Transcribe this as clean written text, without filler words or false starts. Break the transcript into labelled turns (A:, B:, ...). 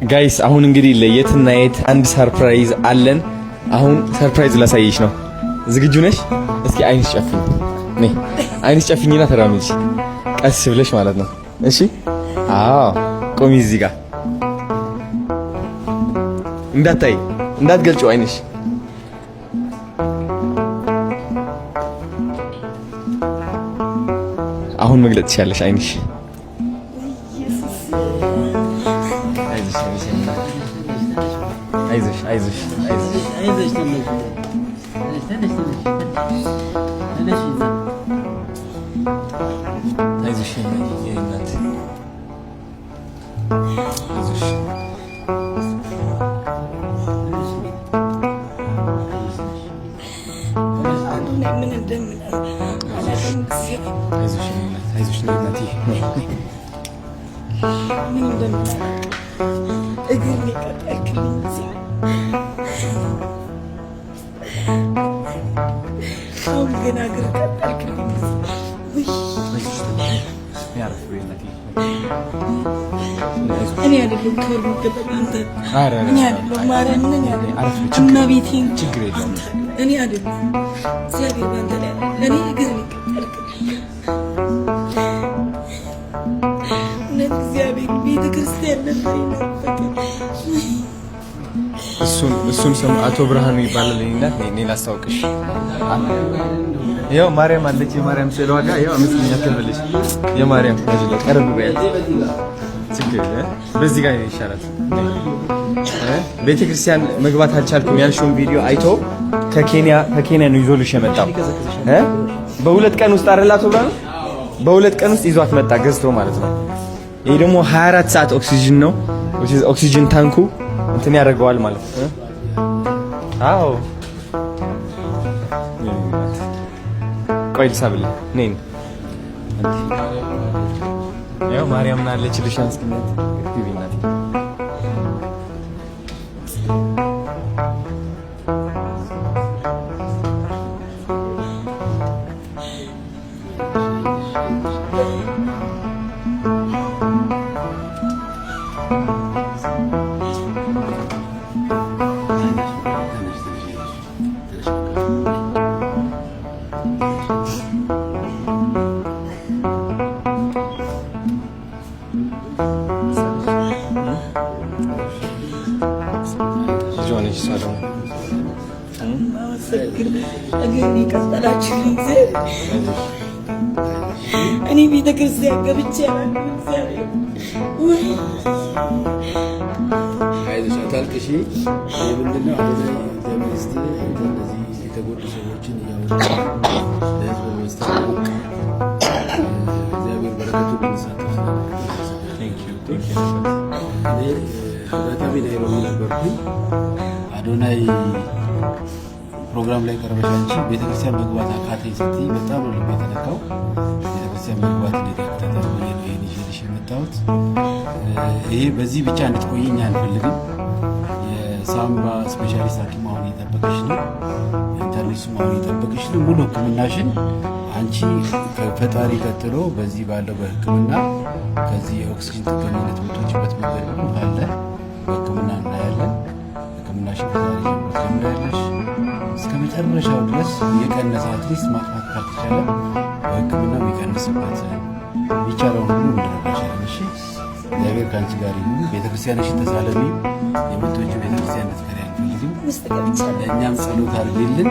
A: Guys፣ አሁን እንግዲህ ለየትናየት አንድ surprise አለን። አሁን surprise ላሳይሽ ነው። ዝግጁ ነሽ? እስኪ አይንሽ ጨፍኝ። ነይ፣ አይንሽ ጨፍኝና ተራመጂ ቀስ ብለሽ ማለት ነው። እሺ? አዎ፣ ቆሚ እዚህ ጋር፣ እንዳታይ፣ እንዳትገልጪው አይንሽ። አሁን መግለጽ ትችያለሽ አይንሽ። አይዞሽ፣ አይዞሽ፣ አይዞሽ፣ አይዞሽ። አይዞሽ የኔ እናት፣ አይዞሽ።
B: ምን እንደምል አላውቅም።
A: አይዞሽ የኔ እናት፣ አይዞሽ የኔ እናት።
B: ምን እንደምል እግር የቀጠልክልኝ፣ አሁን ገና እግር ቀጠልክልኝ። እኔ አይደለም ክብር የሚገባኝ አንተ፣ እኔ አይደለም፣ ማርያምን፣ እኔ አይደለም፣ እመቤቴን፣ አንተ፣ እኔ አይደለም፣ እግዚአብሔር በአንተ ላይ ለእኔ እግር የቀጠልክልኝ። እውነት እግዚአብሔር ቤተ ክርስቲያን ነበር የናፈቀኝ።
A: እሱን ስም አቶ ብርሃኑ ይባላል። እኔ እናት፣ እኔ ላስታውቅሽ። ይኸው ማርያም አለች። የማርያም ስዕል ዋጋ ይኸው አመስግኛ ትበልሽ። የማርያም ያጅላ ቀረብ በያት። ችግር በዚህ ጋር ይሻላል። ቤተክርስቲያን መግባት አልቻልኩም ያልሽውን ቪዲዮ አይቶ ከኬንያ ነው ይዞልሽ የመጣው። በ2 ቀን ውስጥ አይደል አቶ ብርሃኑ? በ2 ቀን ውስጥ ይዟት መጣ ገዝቶ ማለት ነው። ይሄ ደግሞ 24 ሰዓት ኦክሲጅን ነው። ኦክሲጅን ታንኩ እንትን ያደርገዋል ማለት ነው። አዎ፣ ቆይ ልሳብልህ። ነይ፣ ያው ማርያም ናለች ልሻን እስኪ ግቢ እናቴ። ልጇ ነች እሷ ደግሞ።
B: ማመሰግን እግር የቀጠላችሁልኝ እግዚአብሔር። እኔ ቤተ ክርስቲያን ገብቼ አላውቅም። እግዚአብሔር ወይ
C: አይዞሽ፣ አታልቅሺ። ይህ ምንድነው? አዶናይ፣ እግዚአብሔር ይስጥህ። አንተ እንደዚህ የተጎዱ ሰዎችን እያወጣህ ለህዝብ በማስተዋወቅ እግዚአብሔር በረከቱን እንድንሳተፍ። እኔ አጋጣሚ ናይሮቢ ነበርኩኝ። አዶናይ ፕሮግራም ላይ ቀርበሽ አንቺ ቤተክርስቲያን መግባት አቃተኝ ስትይ በጣም ነው ልቤ የተነካው። ቤተክርስቲያን መግባት እንዴት ያቅታታል ብዬ ነው ይሄን ይዤልሽ የመጣሁት። ይሄ በዚህ ብቻ እንድትቆይኝ አንፈልግም። የሳምባ specialist ሐኪም አሁን እየጠበቀሽ ነው። internist ኡም አሁን እየጠበቀሽ ነው። ሙሉ ሕክምናሽን አንቺ ከፈጣሪ ቀጥሎ በዚህ ባለው በሕክምና ከዚህ የኦክሲጅን ጥገኝነት የምትወጪበት መንገድ ሁሉ ካለ በሕክምና እናያለን። ሕክምናሽን ከዛሬ ጀምሮ ትጀምሪያለሽ። እስከ መጨረሻው ድረስ የቀነሰ at least ማጥፋት ካልተቻለ በሕክምና የሚቀንስበት የሚቻለውን ሁሉ እንረዳሻለን። እሺ፣ እግዚአብሔር ከአንቺ ጋር ይሁን። ቤተክርስቲያንሽን ተሳለሚ። የምትወጂው ቤተክርስቲያን እንድትቀሪ አንፈልግም።
B: ውስጥ ገብቻለሁ።
C: ለእኛም ጸሎት አድርጊልን።